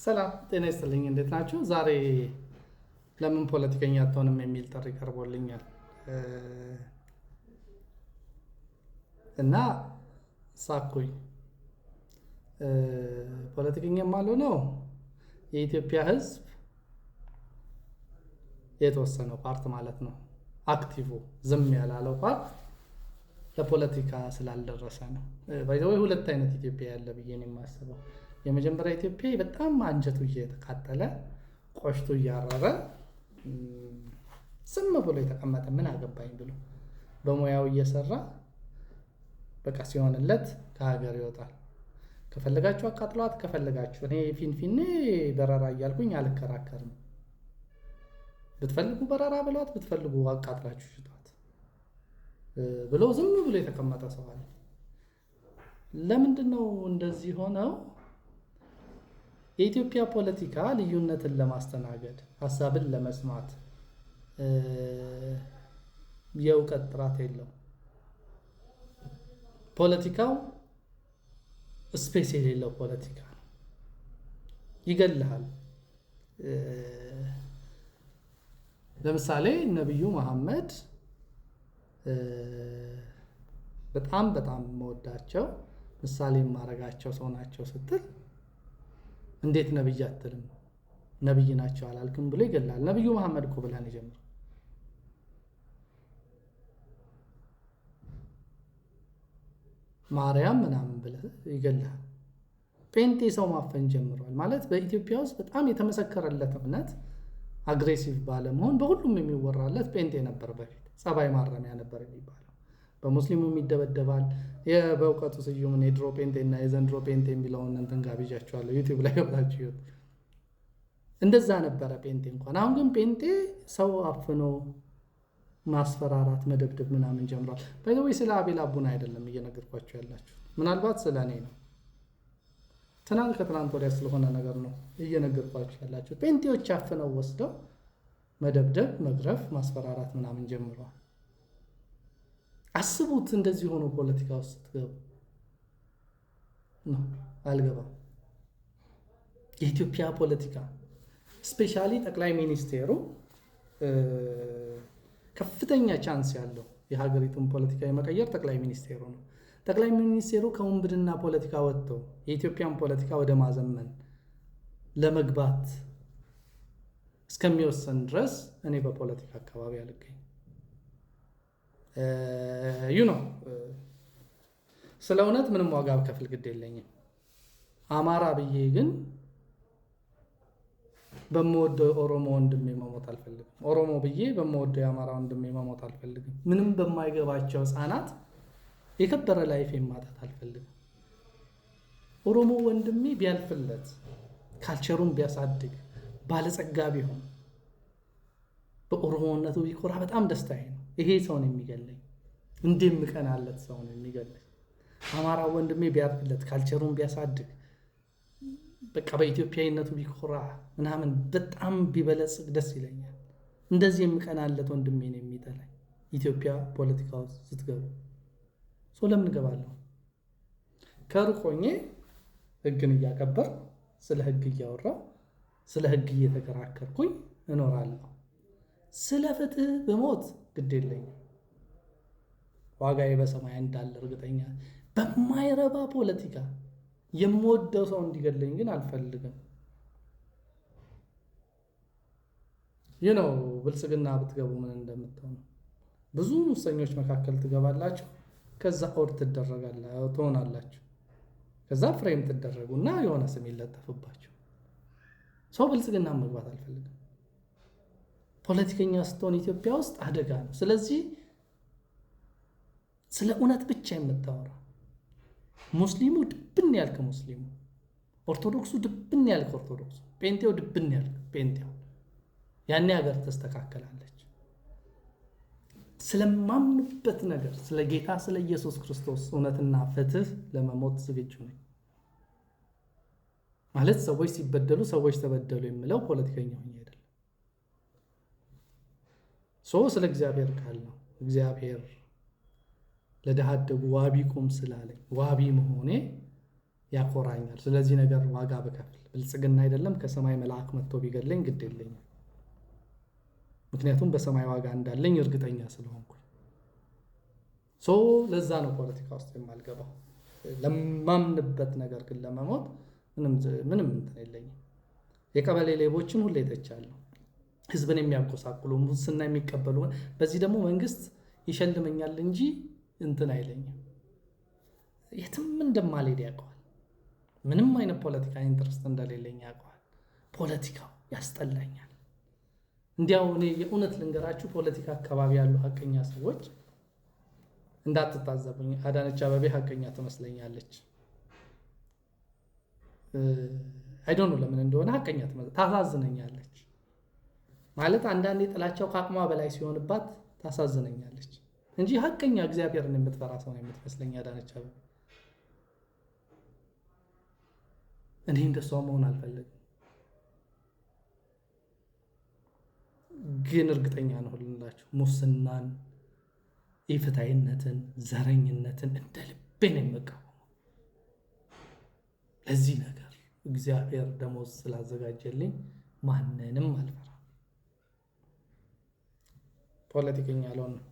ሰላም ጤና ይስጥልኝ። እንዴት ናችሁ? ዛሬ ለምን ፖለቲከኛ አትሆንም የሚል ጥሪ ቀርቦልኛል እና ሳኩኝ። ፖለቲከኛ የማልሆነው የኢትዮጵያ ሕዝብ የተወሰነው part ማለት ነው፣ active ዝም ያላለው part ለፖለቲካ ስላልደረሰ ነው። By the way፣ ሁለት አይነት ኢትዮጵያ ያለ ብዬ ነው የማስበው። የመጀመሪያ ኢትዮጵያ በጣም አንጀቱ እየተቃጠለ፣ ቆሽቱ እያረረ፣ ዝም ብሎ የተቀመጠ፣ ምን አገባኝ ብሎ በሙያው እየሰራ፣ በቃ ሲሆንለት ከሀገር ይወጣል። ከፈለጋችሁ አቃጥሏት፣ ከፈለጋችሁ እኔ ፊንፊኔ በረራ እያልኩኝ አልከራከርም። ብትፈልጉ በረራ ብሏት፣ ብትፈልጉ አቃጥላችሁ ሽጧት ብሎ ዝም ብሎ የተቀመጠ ሰው አለ። ለምንድን ነው እንደዚህ ሆነው? የኢትዮጵያ ፖለቲካ ልዩነትን ለማስተናገድ፣ ሀሳብን ለመስማት የእውቀት ጥራት የለው። ፖለቲካው space የሌለው ፖለቲካ ነው። ይገልሃል። ለምሳሌ ነቢዩ መሐመድ በጣም በጣም የምወዳቸው፣ ምሳሌ የማረጋቸው ሰው ናቸው ስትል እንዴት ነብይ አትልም? ነብይ ናቸው አላልክም ብሎ ይገላል። ነብዩ መሐመድ እኮ ብለህ ነው የጀመረው። ማርያም ምናምን ብለህ ይገልሃል። ጴንጤ ሰው ማፈን ጀምሯል። ማለት በኢትዮጵያ ውስጥ በጣም የተመሰከረለት እምነት aggressive ባለመሆን በሁሉም የሚወራለት ጴንጤ ነበር። በፊት ጸባይ ማረሚያ ነበር የሚባለው። በሙስሊሙም ይደበደባል። በእውቀቱ ስዩምን የድሮ ጴንጤ እና የዘንድሮ ጴንጤ የሚለውን እንትን ጋብዣችኋለሁ። YouTube ላይ ገብታችሁ እዩት። እንደዛ ነበረ ጴንጤ እንኳን። አሁን ግን ጴንጤ ሰው አፍኖ ማስፈራራት፣ መደብደብ ምናምን ጀምሯል። By the way፣ ስለ አቤል አቡና አይደለም እየነገርኳችሁ ያላችሁ፣ ምናልባት ስለ እኔ ነው። ትናንት ከትናንት ወዲያ ስለሆነ ነገር ነው እየነገርኳችሁ ያላችሁ። ጴንጤዎች አፍነው ወስደው መደብደብ፣ መግረፍ፣ ማስፈራራት ምናምን ጀምረዋል። አስቡት፣ እንደዚህ ሆኖ ፖለቲካ ውስጥ ስትገቡ ነው። አልገባም። የኢትዮጵያ ፖለቲካ especially ጠቅላይ ሚኒስቴሩ ከፍተኛ chance ያለው የሀገሪቱን ፖለቲካ የመቀየር ጠቅላይ ሚኒስቴሩ ነው። ጠቅላይ ሚኒስቴሩ ከውንብድና ፖለቲካ ወጥተው የኢትዮጵያን ፖለቲካ ወደ ማዘመን ለመግባት እስከሚወሰን ድረስ እኔ በፖለቲካ አካባቢ አልገኝም። ስለ እውነት ምንም ዋጋ ብከፍል ግድ የለኝም። አማራ ብዬ ግን በምወደው ኦሮሞ ወንድሜ መሞት አልፈልግም። ኦሮሞ ብዬ በምወደው የአማራ ወንድሜ መሞት አልፈልግም። ምንም በማይገባቸው ህፃናት የከበረ life ማጣት አልፈልግም። ኦሮሞ ወንድሜ ቢያልፍለት፣ culture ኡን ቢያሳድግ፣ ባለጸጋ ቢሆን፣ በኦሮሞነቱ ቢኮራ በጣም ደስታዬ ነው። ይሄ ሰው ነው የሚገለኝ፣ እንደምቀናለት ሰው ነው የሚገለኝ። አማራ ወንድሜ ቢያልፍለት፣ culture ኡን ቢያሳድግ፣ በቃ በኢትዮጵያዊነቱ ቢኮራ ምናምን፣ በጣም ቢበለጽግ ደስ ይለኛል። እንደዚህ የምቀናለት ወንድሜ ነው የሚጠላኝ። ኢትዮጵያ ፖለቲካ ውስጥ ስትገቡ so ለምን እገባለሁ? ከሩቅ ሆኜ ህግን እያከበርኩ፣ ስለ ህግ እያወራሁ፣ ስለ ህግ እየተከራከርኩኝ እኖራለሁ። ስለ ፍትህ ብሞት ግድ የለኝም። ዋጋዬ በሰማይ እንዳለ እርግጠኛ። በማይረባ ፖለቲካ የምወደው ሰው እንዲገለኝ ግን አልፈልግም። ይህ ነው። ብልጽግና ብትገቡ ምን እንደምትሆኑ፣ ብዙ ሙሰኞች መካከል ትገባላችሁ። ከዛ ኦድ ትደረጋላ ትሆናላችሁ። ከዛ frame ትደረጉና የሆነ ስም ይለጠፍባችሁ። ሰው ብልጽግና መግባት አልፈልግም። ፖለቲከኛ ስትሆን ኢትዮጵያ ውስጥ አደጋ ነው። ስለዚህ ስለ እውነት ብቻ የምታወራ፣ ሙስሊሙ ድብን ያልክ ሙስሊሙ፣ ኦርቶዶክሱ ድብን ያልክ ኦርቶዶክሱ፣ ጴንጤው ድብን ያልክ ጴንጤው፣ ያኔ ሀገር ትስተካከላለች። ስለማምንበት ነገር፣ ስለ ጌታ ስለ ኢየሱስ ክርስቶስ እውነትና ፍትህ ለመሞት ዝግጁ ነኝ። ማለት ሰዎች ሲበደሉ ሰዎች ተበደሉ የምለው ፖለቲከኛ ሆኜ አይደለም። So ስለ እግዚአብሔር ቃል ነው። እግዚአብሔር ለድሃ አደጉ ዋቢ ቁም ስላለኝ ዋቢ መሆኔ ያኮራኛል። ስለዚህ ነገር ዋጋ ብከፍል ብልጽግና አይደለም ከሰማይ መልአክ መጥቶ ቢገድለኝ ግድ የለኝም። ምክንያቱም በሰማይ ዋጋ እንዳለኝ እርግጠኛ ስለሆንኩኝ። So ለዛ ነው ፖለቲካ ውስጥ የማልገባው። ለማምንበት ነገር ግን ለመሞት ምንም እንትን የለኝም። የቀበሌ ሌቦችን ሁሌ ተቻለሁ። ህዝብን የሚያጎሳቁሉ፣ ሙስና የሚቀበሉ፣ በዚህ ደግሞ መንግስት ይሸልመኛል እንጂ እንትን አይለኝም። የትም እንደማልሄድ ያውቀዋል። ምንም አይነት ፖለቲካ interest እንደሌለኝ ያውቀዋል። ፖለቲካው ያስጠላኛል። እንዲያው እኔ የእውነት ልንገራችሁ፣ ፖለቲካ አካባቢ ያሉ ሀቀኛ ሰዎች እንዳትታዘቡኝ። አዳነች አበቤ ሀቀኛ ትመስለኛለች። I don't know ለምን እንደሆነ ሀቀኛ ታሳዝነኛለች። ማለት አንዳንዴ ጥላቸው ከአቅሟ በላይ ሲሆንባት ታሳዝነኛለች እንጂ ሀቀኛ እግዚአብሔርን የምትፈራ ሰው ነው የምትመስለኝ አዳነች አበቤ። እኔ እንደሷ መሆን አልፈለግም፣ ግን እርግጠኛ ነው ልንላችሁ ሙስናን፣ ኢፍትሐዊነትን፣ ዘረኝነትን እንደ ልቤ ነው የምቃወመው። ለዚህ ነገር እግዚአብሔር ደሞዝ ስላዘጋጀልኝ ማንንም አልፈራም። ፖለቲከኛ አልሆንም።